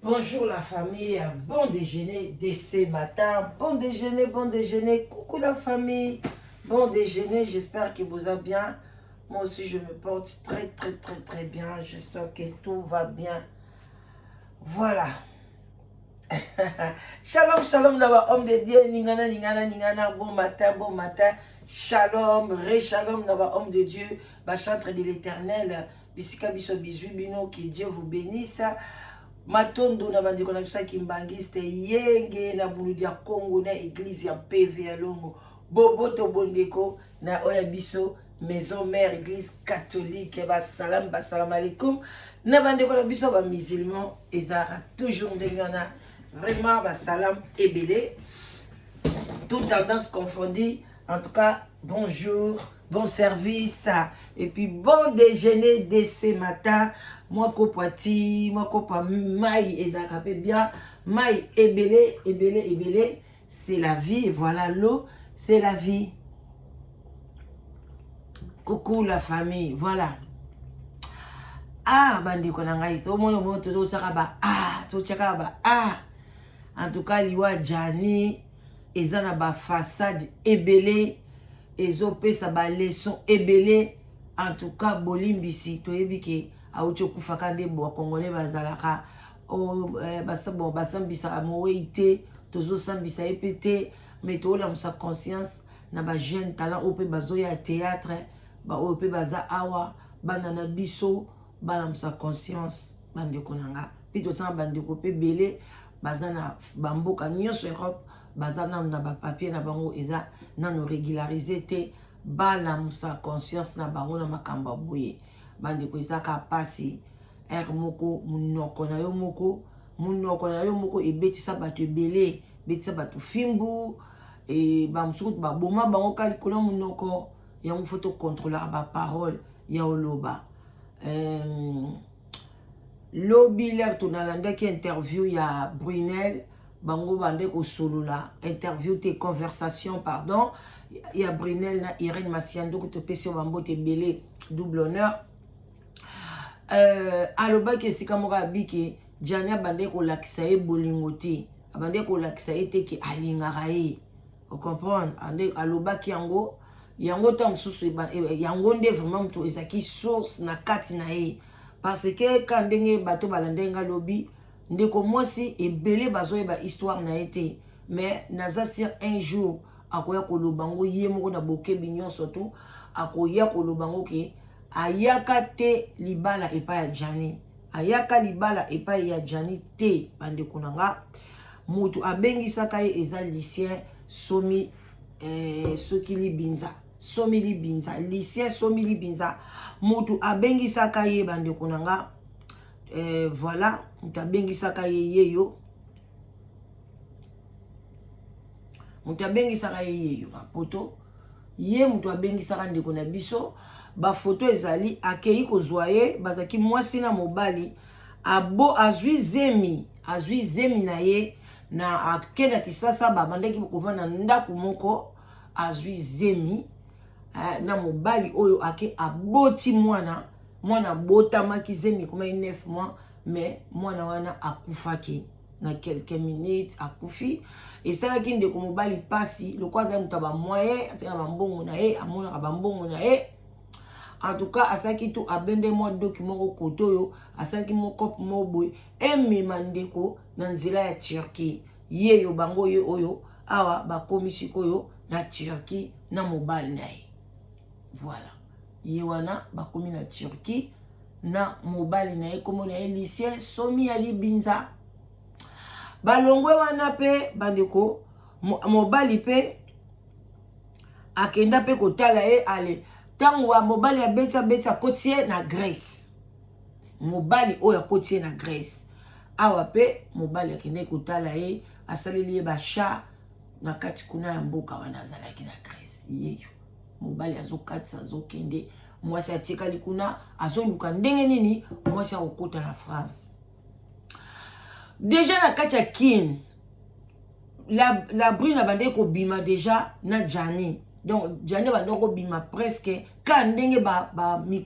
Bonjour la famille, bon déjeuner de ce matin. Bon déjeuner, bon déjeuner. Coucou la famille. Bon déjeuner, j'espère que vous allez bien. Moi aussi, je me porte très, très, très, très bien. J'espère que tout va bien. Voilà. Shalom, shalom, d'abord, homme de Dieu. Ningana, ningana, ningana. Bon matin, bon matin. Shalom, ré shalom, d'abord, homme de Dieu. Bachantre de l'éternel. Bisika biso bizwi bino, que Dieu vous bénisse. Matondo na bandeko na biso ya kimbangiste yenge na buludi ya Congo na église ya PV ya Longo. Boboto bondeko na oyo ya biso maison mère église catholique, basalam basalam alaikum na bandeko na biso ba musulman, ezalaka toujours ndenge wana, vraiment basalam ebele, toute tendance confondue. En tout cas, bonjour, bon service et puis bon déjeuner dès ce matin. Mwa kopo ti, mwa kopo mai ezalaka mpe bien, mai ebele ebele ebele, c'est la vie. Voilà, l'eau, c'est la vie. Coucou la famille, voilà. Ah, bandeko na ngai, tomoni omo tozosaka ba, ah, totiaka ba, ah, en tout cas liwa Jani eza na bafaçade ebele, ezopesa baleçon ebele. En tout cas, bolimbisi, toyebi ke awuti okufaka nde bakongolais bazalaka, oh, eh, bon, basambisaka mowei te, tozosambisa ye mpe te, mais toolamusa conscience na bajeune talent oyo mpe bazoya théâtre, baoyo mpe baza awa, bana na biso, balamusa conscience, bandeko na nga. Mpe tozanga bandeko mpe ebele baza na bamboka nyonso Europe, baza nanu na bapapier na bango eza nanu régularisé te. Balamusa conscience na bango na makambo ya boye. Bandeko, ezaka mpasi ere moko, monoko na yo moko, monoko na yo moko ebetisa bato ebele, ebetisa bato fimbu, e bamosusu kutu baboma bango ka likolo ya monoko. Yango faut tocontrôlaka baparole ya oloba. Lobi lere tonalandaki interview ya Brunel, bango bande kosolola, interview te, conversation, pardon, ya Brunel na Irene Masianduku, topesi yo bambote ebele, double honneur. Alobaki esika moko abiki Jani abandaki kolakisa ye bolingo te, abandaki kolakisa ye te ke alingaka ye, ocomprendre. Alobaki yango, yango ntango mosusu yango nde vraiment moto ezalaki source na kati na ye, parce que ka ndenge bato balandaki nga lobi, ndeko mwasi ebele bazoyeba histoire na ye te, mais naza sur un jour akoya koloba ngo ye moko na bokebi nyonso tu, akoya koloba ngo ke ayaka te libala epai ya Jani, ayaka libala epai ya Jani te. Bandeko na nga, moto abengisaka ye eza Lucien Somi, soki Libinza, Somi Libinza, Lucien Somi Libinza, moto abengisaka ye. Bandeko na nga, voilà, moto abengisaka ye yeyo, moto abengisaka ye yeyo na poto, ye moto abengisaka ndeko na biso. Bafoto ezali, akei kozwa ye, bazalaki mwasi na mobali, abo azwi zemi, azwi zemi na ye na ake na Kisasa, babandaki kovanda ndako moko, azwi zemi na mobali oyo, ake aboti mwana. Mwana abotamaki, zemi ekomaki 9 mois, mais mwana wana akufaki na quelques minutes, akufi. Esalaki ndeko mobali mpasi, lokola azali moto ya bamoyen, azali na bambongo na ye, amonaka bambongo na ye. En tout cas, asalaki tu abende mwa doki moko kote oyo, asalaki mwa cope moko boye, emema ndeko na nzela ya Turquie. Ye yo bango ye oyo awa bakomi sikoyo na Turquie na mobali na ye. Voilà, ye wana bakomi na Turquie na mobali na ye, kombo na ye Lucien Somi ya Libinza. Balongwe wana mpe, bandeko, mobali mpe akenda mpe kotala ye. Ale, ntango mobali abeti, abeti, akoti ye na Grèce. Mobali oyo akoti ye na Grèce awa mpe, mobali akendaki kotala ye, asaleli ye bachat na kati kuna ya mboka wana azalaki na Grèce. Yeyo mobali azokatisa, azokende, mwasi atikali kuna, azoluka ndenge nini mwasi akokota na France. Déjà na kati ya Kine, la Brune abandaki kobima déjà na Jani. Donc Jani abandaki kobima presque ka ndenge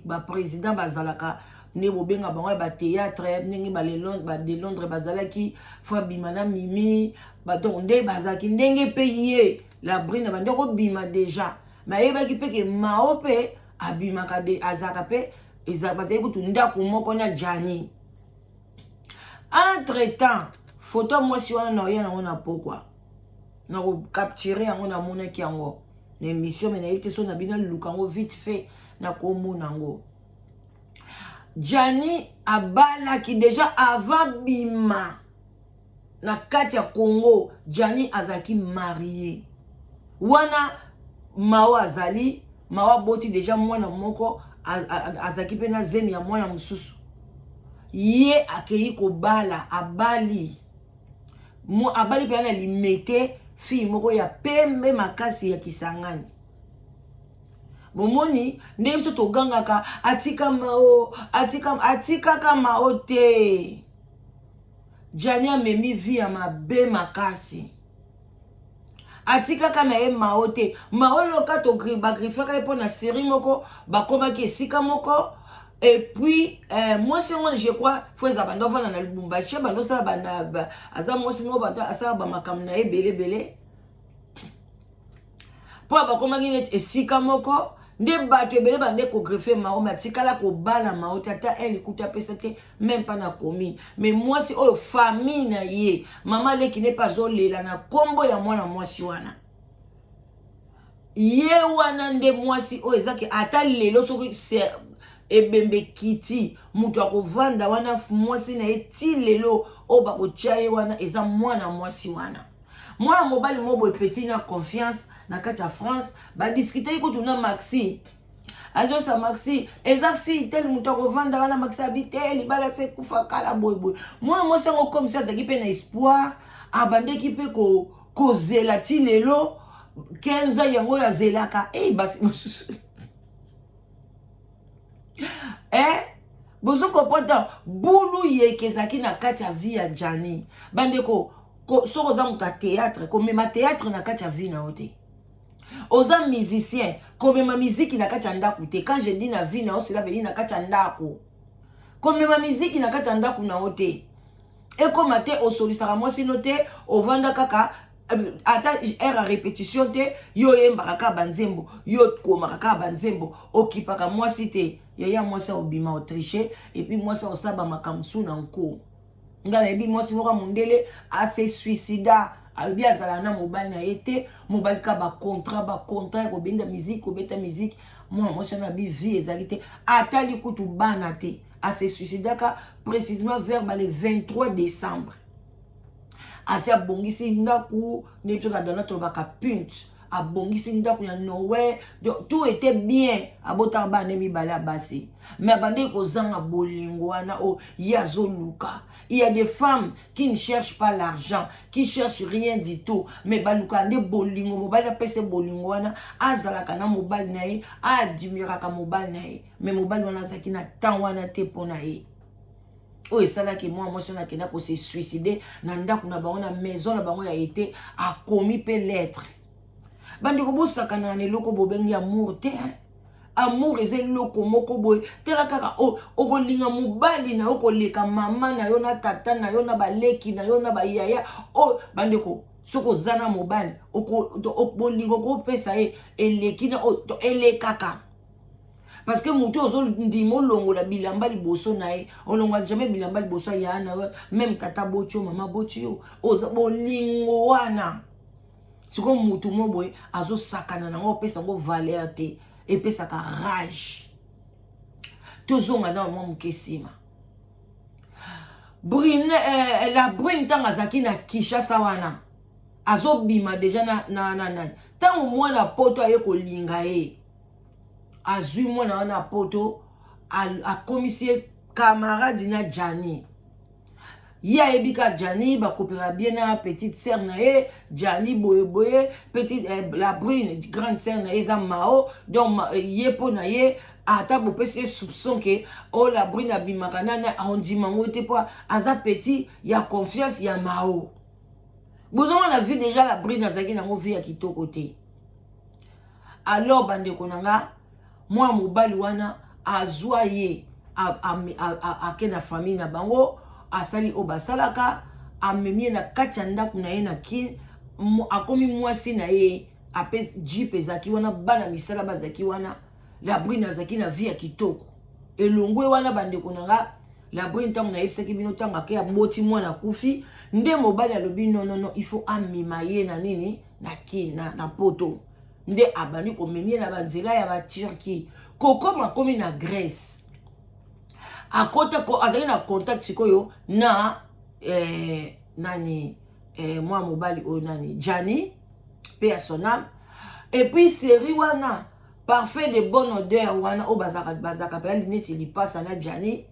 baprésident ba bazalaka. nde bobenga bango ya batheatre, ndenge bade Londres bazalaki, fo abima na Mimi. Donc nde bazalaki ndenge mpe ye La Brune bande kobima déjà, mais ayebaki mpe ke Mao mpe abimaka de, azalaka mpe, bazali kutu ndako moko na Jani. Entre temps, foto ya mwasi wana na oya nango na pokwa na kocapturer yango, namonaki yango na émission, mais nayebi te so na bino aluka yango vite fait, nakomona yango. Jani abalaki déjà avant bima na kati ya Congo. Jani azalaki marié wana, Mao azali, Mao aboti déjà mwana moko, azalaki mpe na zemi ya mwana mosusu. Ye akei kobala, abali, abali mpe na Limete, fille moko ya pembe makasi ya Kisangani. Bomoni ndenge biso togangaka atika Mao, atika, atikaka Mao te. Jani amemi vie ya mabe makasi, atikaka na ye Mao te. Mao loka bagriffaka ye mpo na série moko, bakomaki esika moko. Et puis mwasi yango, je crois, fo eza bando avanda na Lubumbashi, bando osala banda, aza mwasi moko bando asala bamakambo na ye ebele ebele, mpo bakomaki neti esika moko nde bato ebele bande kogriffer Mao. Mais atikala kobala Mao te, ata un likuta apesa te, même mpa na commune. Mais mwasi oyo, famille na ye, mama leki ne mpe azolela na nkombo ya mwana mwasi wana. Ye wana nde mwasi oyo ezaki, ata lelo soki ebembe kiti, moto akovanda wana, mwasi na ye ti lelo oyo bakotia ye wana, eza mwana mwasi wana. Mwana mobali mo boye, petit na confiance na kati ya France, badiscutaki kutu na Maxi, azosa Maxi eza fille tel, moto akovanda wana. Maxi abi te, libala se ekufa kala boyeboye. Mwana mwasi yango komisi azalaki mpe na espoir, abandeki mpe kozela ti lelo 15 yango oyo azelaka. Ei, basi mosusu, eh? Bozo comprendre bulu yeke ezalaki na kati ya vie ya Jani. Bandeko, soki oza moto ya théâtre, komema théâtre na kati ya vie na yo te. Oza musicien, komema miziki na kati ya ndako te. Quand je dis na vie na yo, cela veut dire na kati ya ndako. Komema miziki na kati ya ndako na yo te. Ekóma te osolisaka mwasi no te, ovanda kaka, ata heure ya répétition te. Yo oyembaka kaka banzembo, yo okomaka kaka banzembo, okipaka mwasi te. Yaya, mwasi akobima otriche, et puis mwasi akosala bamakambo su na nko. Ngai nayebi mwasi moko ya mondele ase suicida, alobi azala na mobali na ye te, mobali ka bacontrat, bacontrat ya kobenda musique, kobeta musique. Mwana mwasi wana abi vie ezalaki te, atali kutu bana te, ase suicidaka précisément vers ba le 23 décembre. Asi abongisi ndako nde biso na dana tolobaka punt, abongisi ndako ya Noël, donc tout était bien. Abotaka bana mibale ya basi, mais abandeki kozanga bolingo wana oyo ye azoluka. Il y a des femmes qui ne cherchent pas l'argent, qui cherchent rien du tout, mais baluka nde bolingo. Mobali apesa bolingo wana, azalaka na mobali na ye, aadmiraka mobali na ye, mais mobali wana azalaki na temps wana te mpo na ye. Oyo esalaki mwa mwasi wana akenda kose suicider na ndako na bango, na maison na bango ya ete akomi mpe lettre. Bandeko, bosakana na eloko bobengi amour te. Amour eza eloko moko boye, tala kaka, okolinga mobali na yo koleka mama na yo na tata na yo na baleki na yo na bayaya oyo. Bandeko, soki oza na mobali, bolingo okopesa ye eleki na elekaka, parce que motu ozondima olongola bilamba liboso na ye, olongola jamais bilamba liboso ya na yo, même tata boti yo, mama boti yo. Oza bolingo wana. Sikoyo motu mo boye azosakana nango, opesa yango valeur te, epesaka rage. Tozonga na mwa moke nsima. Brune, La Brune, ntango azalaki na Kinshasa wana, azobima déjà na nani. Ntango mwana Poto aye kolinga ye, azwi mwana wana Poto, akomisi ye camarade na Jani. Ye ayebi ka Jani bakopela bien na petite sœur na ye Jani boyeboye. Petite La Brune, grande sœur na ye eza Mao. Donc ye mpo na ye, ata bopesi ye soupçon ke oyo La Brune abimaka nani, andima yango te, mpo aza petit ya confiance ya Mao. Bozomona vie déjà, La Brune azalaki nango vie ya kitoko te. Alors bandeko na nga, mwana mobali wana azwa ye, Ake na famille na bango, asali oyo basalaka, amemi ye na kati ya ndako na ye na Kin, akomi mwasi na ye, apesi jeep ezalaki wana, bana misala bazalaki wana. Labrine azalaki na vie ya kitoko elongwe wana. Bandeko na nga, Labrine, ntango nayebisaki bino, ntango ake aboti mwana akufi, nde mobali alobi non, non, non, il faut amema ye na nini, na Kin, na Poto. Nde abandi komemi ye na banzela ya baTurquie, kokoma akomi na Grèce, akota azalaki na contact sikoyo na nani, mwa mobali oyo nani, Jani, mpe ya son âme. Et puis série wana Parfait de bonne odeur wana oyo bazalaka mpenza neti lipasa na Jani.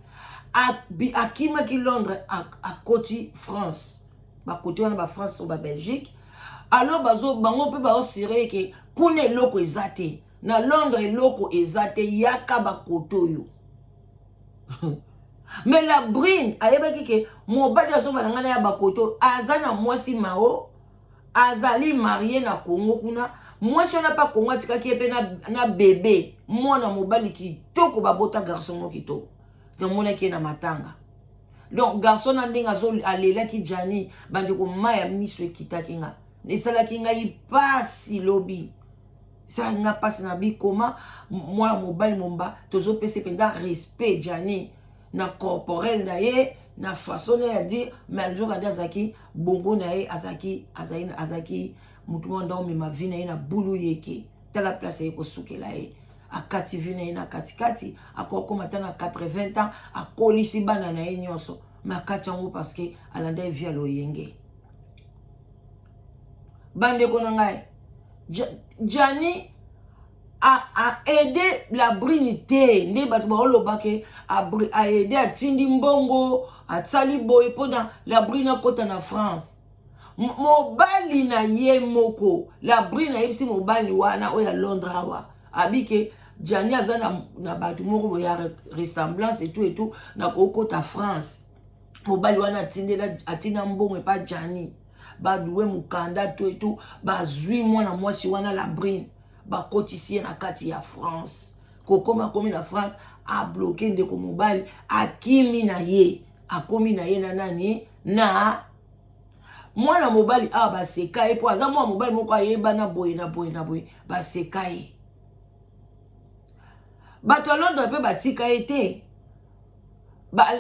Akimaki Londres, akoti France, bakoti wana baFrance oyo baBelgique. Alors bazo bango mpe baosire ke kuna eloko eza te, na Londres eloko eza te, yaka bakote oyo. Mais la brine ayebaki ke mobali azobala ngai na ya bakoto aza na mwasi mao, azali marié na Congo kuna. Mwasi wana mpe Congo atikaki ye mpe na bebe, mwana mobali kitoko, babota garçon mo kitoko. Tomonaki ye na matanga. Donc garçon na ndenge alelaki Jani, bandeko, mai ya miso ekitaki nga, esalaki ngai pasi lobi, esalaki nga mpasi na bikoma. Mwana mobali momba tozopesa mpenza respect Jani na corporel na ye, na façon na ya dire, mais nzoka nde azalaki bongo na ye, azalaki motu moko nda omema vie na ye na bulu yeke. Tala place aye kosukela ye, akati vie na ye na katikati, akokoma ata na 80 ans, akolisi bana na ye nyonso, mais akati yango parce que alanda ye vie ya loyenge. Bandeko na ngai, Jani aide la brine te nde bato baoloba ke aide, atindi mbongo, asali boye mpona la brine akɔta na France. Mobali na ye moko, la brine ayebisi mobali wana oyo ya Londres awa, abi ke Jani aza na bato moko boye ya ressemblance etu etu na kokota France. Mobali wana atindela, atinda mbongo epa Jani, baduwe mokanda to etu, bazwi mwana mwasi wana la brine, bakotisi ye na kati ya France. Kokoma akomi na France, abloquer ndeko mobali, akimi na ye, akomi na ye na nani, na mwana mobali awa. Baseka ye mpo aza mwana mobali moko ayebana boye na boye na boye. Baseka ye, bato ya Londres mpe batika ye te,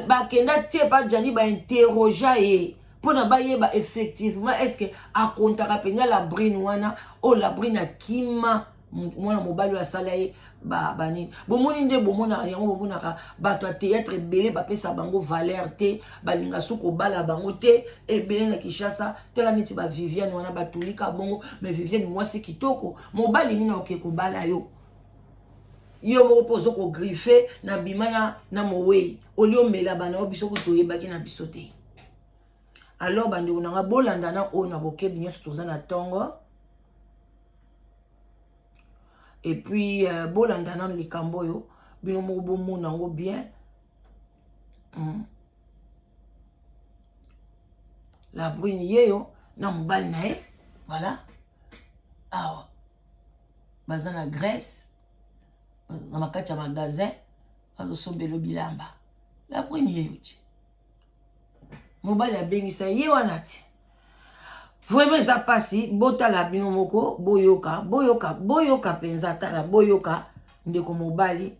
bakenda tie pa Jani, bainterroger ye mpona bayeba effectivement est-ce akontaka mpenza la brine wana oyo la brine akima mwana mobali oyo asala ye banini. Bomoni nde bomonaka yango, bomonaka bato ya théâtre ebele bapesa bango valeur te, balinga su kobala bango te ebele na Kinshasa. Tala neti baViviane wana, batulika bongo. Mais Viviane mwasi kitoko, mobali nini oke kobala yo? Yo moko mpo ozo kogriffer na bima na mowei olie omela bana oyo biso ko toyebaki na biso te. Alors bandeko na nga, bolanda na oyo na bokebi nyonso, toza na ntongo. Et puis bolanda nano likambo oyo, bino moko bomona yango bien. La brune yeyo na mobali na ye, voilà, awa baza na Grèce, na makati ya magasin, bazosombela bilamba. La brune yeyo ti mobali abengisa ye wana ti. Vraiment eza mpasi. Botala bino moko, boyoka, boyoka, boyoka mpenza. Tala, boyoka ndeko mobali,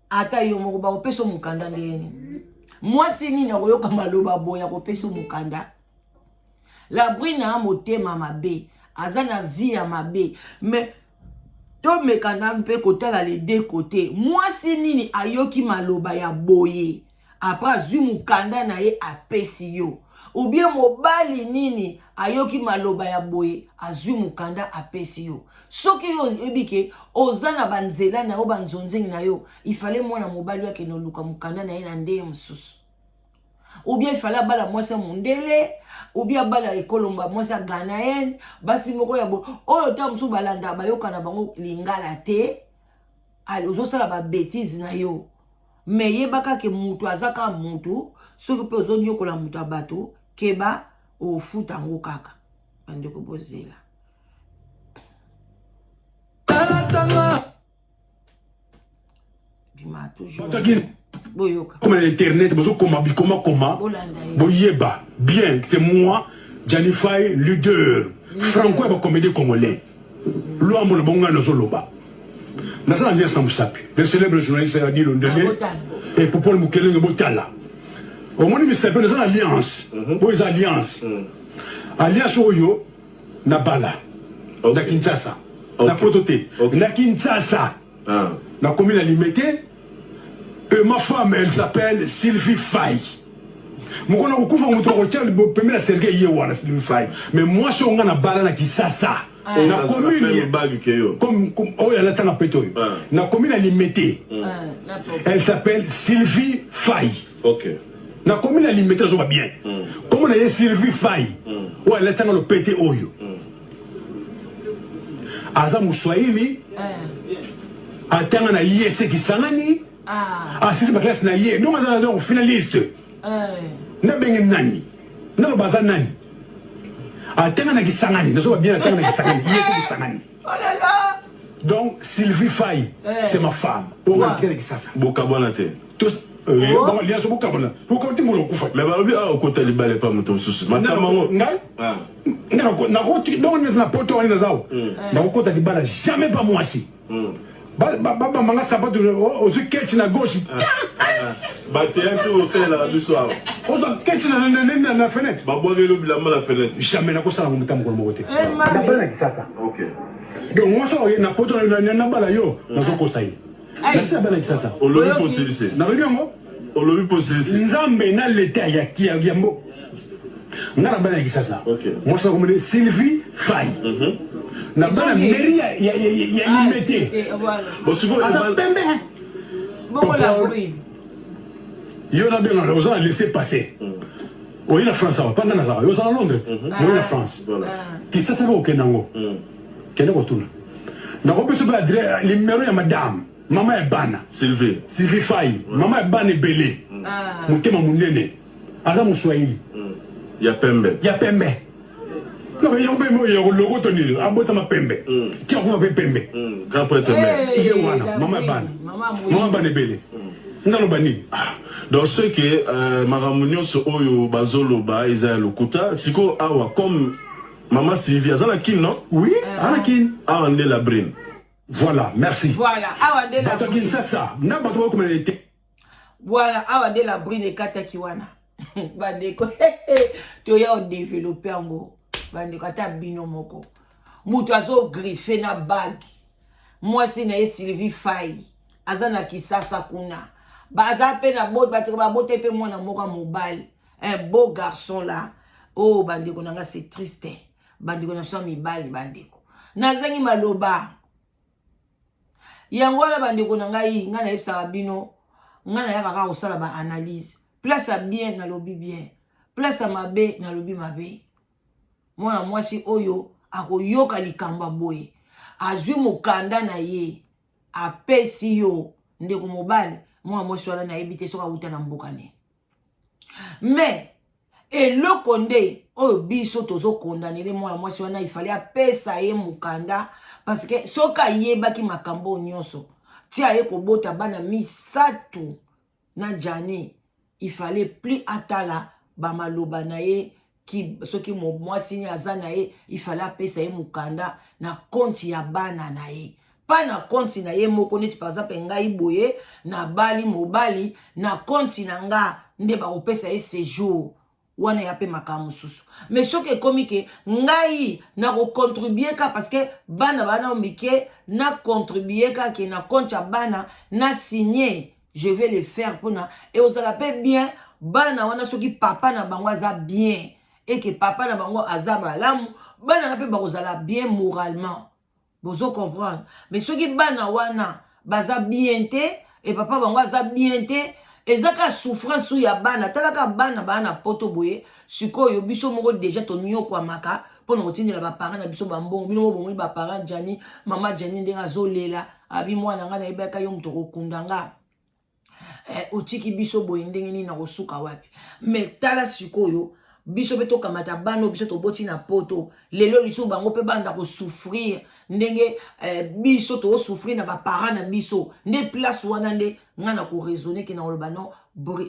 ata yo moko bakopesa mokanda ndeni? Mwasi nini akoyoka maloba boye akopesa mokanda? La brine a motema mabe, aza na vie ya mabe. Mais tomekana mpe kotala les deux côtés. Mwasi nini ayoki maloba ya boye, après azwi mokanda na ye apesi yo? Ou bien mobali nini ayoki maloba ya boye, azwi mokanda apesi yo? Soki yo oyebi ke oza na banzela na yo, banzonzengi na yo, ifale mwana mobali oyo akende oluka mokanda na ye na ndenge mosusu, ou bien ifale abala mwasi ya mondele, ou bien abala ekolomba mwasi ya Ghanéenne, basi moko ya boye oyo ta mosusu balanda bayoka na bango lingala te. Ozosala babêtises na yo, mais yebaka ke mutu aza kaka mutu. Soki mpe ozonyokola moto ya bato, keba, ofuta yango kaka. Bandeko, bozela. Bima toujours. Boyoka. Comme na internet bozokoma bikomakoma, boyeba bien, c'est moi Gianni Faye, leader franco ya bacomédie congolais. Lwambo na bongo ngai nazoloba, naza na alliance na mosapi, le célèbre journaliste Adi Londele et Popol Mukelenge. Botala, omoni misapi, naza na alliance. Oyo eza alliance, alliance oyo na bala na Kinshasa, na poto te, na Kinshasa. Nakomi na Limete et ma femme, elle s'appelle Sylvie Faye. Mokolo na kokufa, moto akotia pembeni na cercueil, ye wana Sylvie Faye. Mais mwasi oyo nga na bala na Kisasa, na commune oyo alatanga pete oyo, na commune ya Limete, elle s'appelle Sylvie Faye. Na commune ya Limete, azoba bien kombo na ye Sylvie Faye. Oyo alatanga lopete oyo aza moswahili, atanga na ye Sekisangani, asisi baklasse na ye, donc aza donc finaliste. Nabenge nani? Naloba aza nani? Atanga na Kisangani, nazoba bien, atanga na Kisangani, ye se Kisangani. Donc Sylvie Faye, c'est ma femme. Oyo atika na Kisasa. Bokabwana te? Liaso bokabwana, bokabwana te, mona okufa. Mais balobi awa okota libala epa moto mosusu, makambo yango. Ngai donc neti na poto wani naza awa, nakokota libala jamais pa mwasi. Babamanga sapato, ozwi ketch na gauche. Bateya mpe osalelaka biso awa. Ozwa ketch na fenêtre. Babwakeli bilamba na fenêtre. Jamais nakosala ngo mota mokolo moko te. Nabala na Kisasa. Donc mwasi oyo na poto nabala yo, nazokosa ye, nasi nabala na Kisasa. Olobi posilisi. Nalobi yango. Olobi posilisi. Nzambe na leta ya mboka, nga na bana ya Kisasa, mwasi akomone Sylvie Fay, na bana mairie ya Limete, aza pembe. Yo nabenga, oza na laisser passer, oye na France awa, panda nazaka, yo oza na Londres, oye na France, Kisasa mpe okende yango, kende kotuna, nakopesa mpe adresse, numéro ya madame, mama ya bana. Sylvie. Sylvie Fay, mama ya bana ebele, motema monene, aza moswahili. Ya pembe. Ya pembe. Yango mpe ya lokoto nini, abotama pembe, ti akoma mpe pembe. Grand prêtre mère. Ye wana mama ya bana, mama ya bana ebele, nga loba nini? Donc ce que makambo nyonso oyo bazoloba eza ya lokuta. Sikoyo awa, comme mama Sylvie aza na Kine, non? Oui, aza na Kine. Awa nde la brine. Voilà, merci. Voilà, awa nde la bato ya Kinsasa na bato bakomela te. Voilà, awa nde la brine ekataki wana. Bandeko, toya odévelopper yango. Bandeko, ata bino moko, moto azogriffer na bague mwasi na ye Sylvie Fai aza na Kisasa kuna, baza mpe na batika, babota mpe mwana moko ya mobali, un beau garçon là. Oh bandeko na nga, c'est triste. Bandeko na biso ya mibali, bandeko, nazangi maloba. Yango wana, bandeko na ngai, ngai nayebisaka bino, ngai nayaka kaka kosala baanalyse. Place ya bien nalobi bien, place ya mabe nalobi mabe. Mwana mwasi oyo akoyoka likambo ya boye, azwi mokanda na ye, apesi yo, ndeko mobali. Mwana mwasi wana, nayebi te soki awuta na mboka nini, mais eloko nde oyo biso tozokondanele mwana mwasi wana, ifale apesa ye mokanda, parce que soki ayebaki makambo oyo nyonso ti aye kobota bana misato na Jani, il fallait plus atala bamaloba na ye ki, soki mwasi ni aza na ye, il fallait apesa ye mokanda na compte ya bana na ye, pa na compte na ye moko. Neti par exemple ngai boye, nabali mobali, na compte na nga nde bakopesa ye séjour wana, ya mpe makambo mosusu. Mais soki ekomi ke ngai nakocontribuer ka, parce que bana bana mike, nacontribuer ka ke na compte ya bana na signe, je vais le faire mpona ekozala mpe bien. Bana wana, soki papa na bango aza bien, eke papa na bango aza malamu, bana na mpe bakozala bien moralement, bozo comprendre. Mais soki bana wana baza bien te e papa bango aza bien te, eza kaka souffrance ya bana. Talaka bana baa na poto boye. Sikoyo biso moko déjà tonyokwamaka mpona kotindela baparent na biso bambongo. Bino mo bomoni baparent Jani, mama Jani ndenge azolela, abi mwana ngai, nayebaka yo moto okokunda nga, otiki biso boye ndenge nini, na kosuka wapi? Mais tala sikoyo. Biso mpe tokamata bana oyo biso toboti na poto, lelo lisusu bango mpe banda kosouffrir ndenge biso tozosouffrir na baparent na biso. Nde place wana nde ngai na koraisonner ke na koloba non,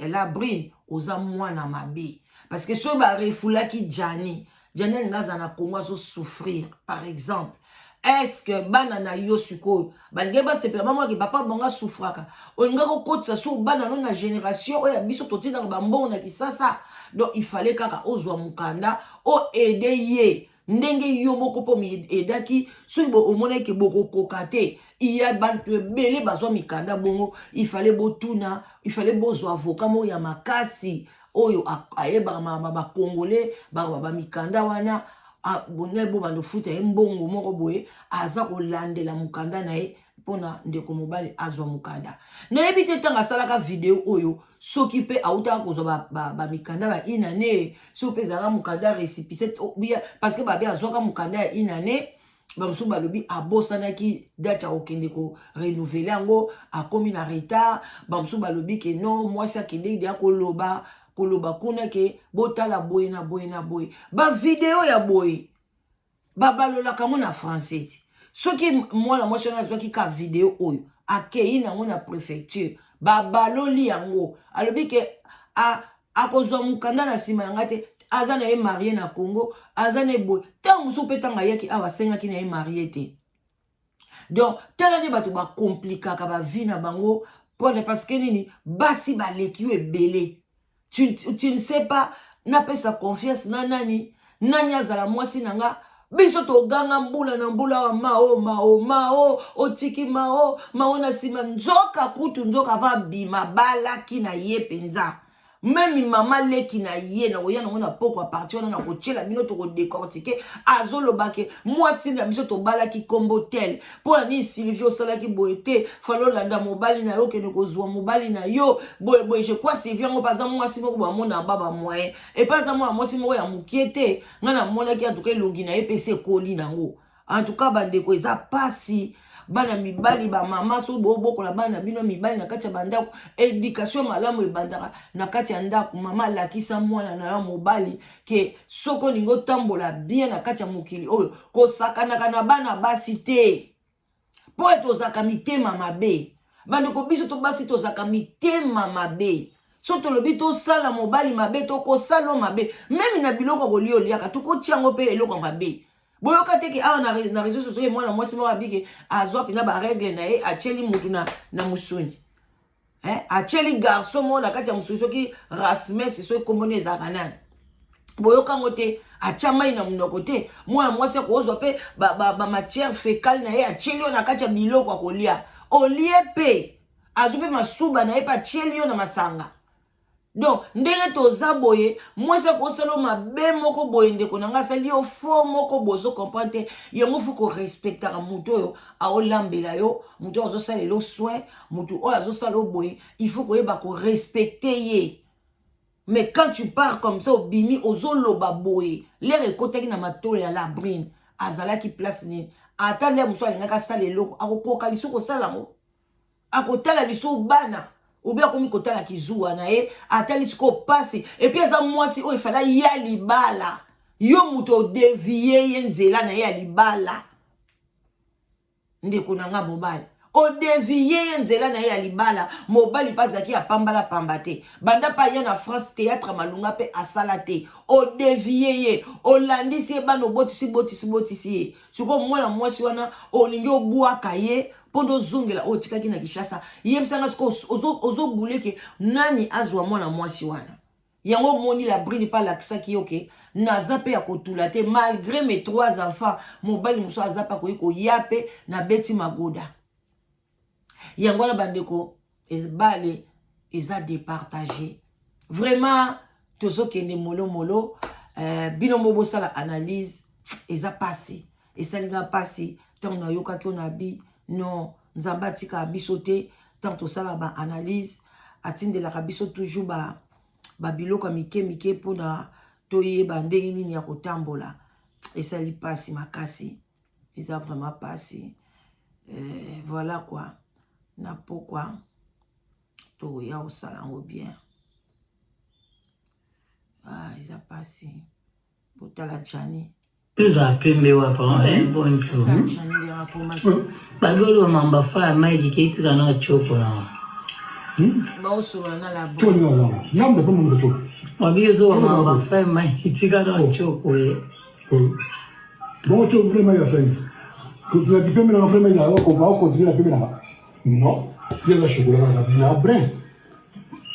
la Brune, oza mwana mabe, parce que soki barefoulaki Jani, Jani alingi aza na Congo, azosouffrir par exemple, est-ce que bana na yo sikoyo balingi basepela bamonaki papa bango asouffraka? Olingaki kokotisa so bana no na génération oyo ya biso totindaka bambongo na Kisasa. Donc il fallait kaka ozwa mokanda, oaider ye ndenge yo moko mpo aidaki. Soki omonaki bokokoka te, iya bato ebele bazwa mikanda bongo. Il fallait botuna, il fallait bozwa avocat moko ya makasi oyo ayebaka bacongolais, bamikanda wana. Bongai bobanda ofuta ye mbongo moko boye, aza kolandela mokanda na ye mpona ndeko mobali azwa mokanda. Nayebi te ntango asalaka video oyo, soki mpe autaka kozwa bamikanda ba inane, soki mpe ezalaka mokanda récépissé, parce que babe azwaka mokanda ya inane. Bamosusu balobi abosanaki date ya kokende korenouveler yango, akomi na retard. Bamosusu balobi ke non, mwasi akendeki deya koloba koloba kuna ke botala boye na boye na boye. Bavideo ya boye babalolaka yango na français ti. Soki mwana mwasi wana azwaki ka video oyo, akei nango na préfecture, babaloli yango, alobi ke akozwa mokanda na nsima na ngai te, aza na ye marié na Congo, aza na ye boye. Ntango mosusu mpe ntango ayaki awa, asengaki na ye marié te. Donc tala nde bato bakomplikaka bavie na bango mpona parce que nini? Basi baleki yo ebele. Tu ne sais pas napesa confiance na nani, nani azala mwasi na nga. Biso toganga mbula na mbula wa mao mao mao, otiki mao mao na nsima. Nzoka kutu, nzoka ava bima balaki na ye mpenza, même mama leki na ye na koya nango na poko. À partir wana na kotiela bino, tokodécortiquer. Azoloba ke mwasi na biso tobalaki nkombo tel, mpo na nini Sylvie osalaki boye te? Fallait olanda mobali na yo, okende kozwa mobali na yo boye boye. Je crois Sylvie yango mpe aza mwasi moko bamona ba bamoyen epe, aza mwana mwasi moko ya mokie te. Ngai namonaki antuka elongi na ye mpe esi ekoli nango. En tout cas bandeko, eza pasi. Bana mibali, bamama, so bobokola bana na bino mibali na kati ya bandako, éducation malamu ebandaka na kati ya ndako. Mama, alakisa mwana na yo mobali ke soki olingi otambola bien na kati ya mokili oyo, kosakanaka na bana basi te, mpo ete ozalaka mitema mabe. Bandeko, biso to basi tozalaka mitema mabe. So tolobi tosala mobali mabe, tokosala mabe. Même na biloko kolia, oliaka, tokotia yango mpe eloko mabe. Boyoka te ke awa na réseau sociaux, mwana mwasi moko abike azwa mpenza barègle na ye, atieli mutu na mosuni, eh? Atieli garçon moko na kati ya mosuni, soki Rasmes, soki komboni ezalaka nani, boyoka yango te? Atia mai na monoko te. Mwana mwasi akozwa mpe bamatière fécale na ye, atieli yo na kati ya biloko akolia, olie mpe azwi mpe masuba na ye mpe atieli yo na masanga. Donc ndenge toza boye, mwasi akosala mabe moko boye, ndeko na ngai, asali yo fo moko boye, ozocomprendre te. Yango faut korespectaka motu oyo aolambela yo, motu oyo azosalela yo soin, motu oyo azosala yo boye. Il faut koyeba korespecter ye. Mais quand tu pars comme ça, obimi, ozoloba boye, l'heure ekotaki na matolo ya Labrine, azalaki place nini? Ata l'heure mosusu alingaki asala eloko, akokoka lisusu kosala yango? Akotala lisusu bana obi akomi kotala kizuwa na ye, atali sikoyo pasi. Et puis aza mwasi oyo efala ya libala. Yo moto odévier ye nzela na ye ya libala. Ndeko na nga mobali, odévier ye nzela na ye ya libala. Mobali mpe azalaki apambala pamba te. Banda mpe aya na France, théâtre malunga mpe asala te. Odévier ye, olandisi ye bana, obotisi botisi botisi ye. Sikoyo mwana mwasi wana olingi obwaka ye mpo nde ozongela oyo otikaki na Kinshasa. Yebisanga sikoyo, ozobuleke nani azwa mwana mwasi wana? Yango omoni, Labrine mpe alakisaki yo ke naza mpe ya kotula te. Malgré mes trois enfants, mobali mosusu aza mpe akoki koya mpe nabeti magoda. Yango wana bandeko, ebale eza départage. Vraiment tozokende molomolo. Bino mo bosala analyse. Eza pasi, esalinga mpasi ntango nayokaki oyo. Na bi non, Nzambe atikaka biso te. Ntango tosala baanalyse, atindelaka biso toujours babiloko ya mike mike mpona toyeba ndenge nini ya kotambola. Esali mpasi makasi, eza vraiment mpasi. Voilà quoi, na pokwa toya kosala yango bien. Ah, eza pasi. Botala Gianni. Eza pembe wapa eh, bonjour. Bazolo mamba fa ya Mike ketika na choko na. Baosolola na la Choko ni wazanga. Nyambe kwa mungu choko. Wabi ozo mamba fa ya Mike tika na choko ye. Bon choko vraiment ya sangi. Ko tu pembe na vraiment ya ko ba ko tu pembe na. Non. Ya chocolat na brun.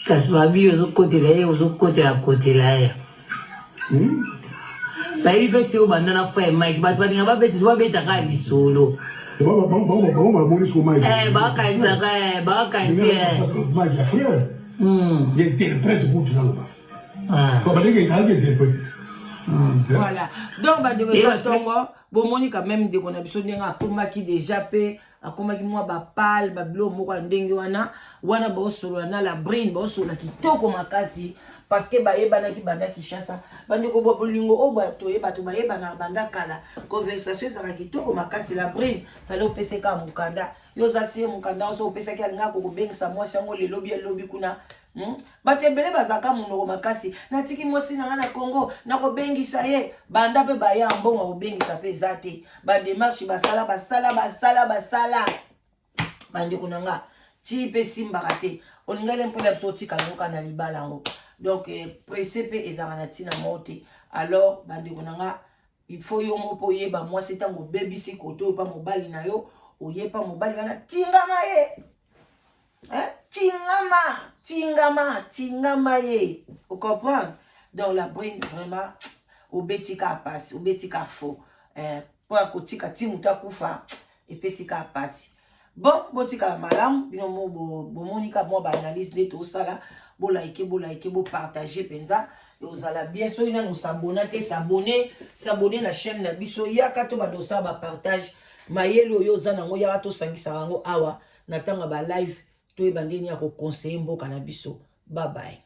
Kasi babi ozokotela ye ozokotela kotela ye. Bayebi mpe soki obanda na frère Mike bato balinga babeta babetaka lisolo. Eh, bakanisaka eh, bakanisi eh. Mike ya frère. Ya interprète kutu naloba. Ah. Balenge ezalaki interprète. Voilà. Donc bandeko eza ntongo bomoni quand même ndeko na biso ndenge akomaki déjà mpe akomaki mwa bapale babiloko moko ya ndenge wana wana baosolola na la brine baosolola kitoko makasi parce que bayebanaki banda Kinshasa. Bandeko bolingo oyo toye bato bayebanaka banda kala, conversation ezalaka kitoko makasi. La brine fale opeseka mokanda, yo oza sie mokanda oso opesaki, alingaka kokobengisa mwasi yango lelo bi elobi kuna. Bato ebele bazalaka monoko makasi, natiki mwasi na nga na Congo, nakobengisa ye banda mpe baya mbongo akobengisa mpe eza te. Badémarche basala basala basala basala, bandeko na nga, ti mpe esimbaka te. Olingaki mpona biso otika yango kaka na libala yango. Donc presse mpe ezalaka na ntina moko te. Alors bandeko na nga, il faut yo moko mpo oyeba mwasi ntango obebisi kote oyo pa mobali na yo, oyepa mobali wana, tingama ye, eh? Tingama, tingama, tingama ye, ocomprendre? Donc la brine vraiment obeti kaka pasi, obeti kaka faux, eh, mpo ya kotika ti moto akufa epesi kaka pasi. Bon, botikala malamu bino mo bomoni ka mwa baanalyse nde tosala. Bolike, bolike, bopartage mpenza, ozala bien. Soki nano osabona te, s'abonner, s'abonner na chaîne na biso. Yaka to banda osala bapartage, mayele oyo oza nango, yaka tosangisaka yango awa na ntango ya balive, toyeba ndenge ya koconseiller mboka na biso. Babaye.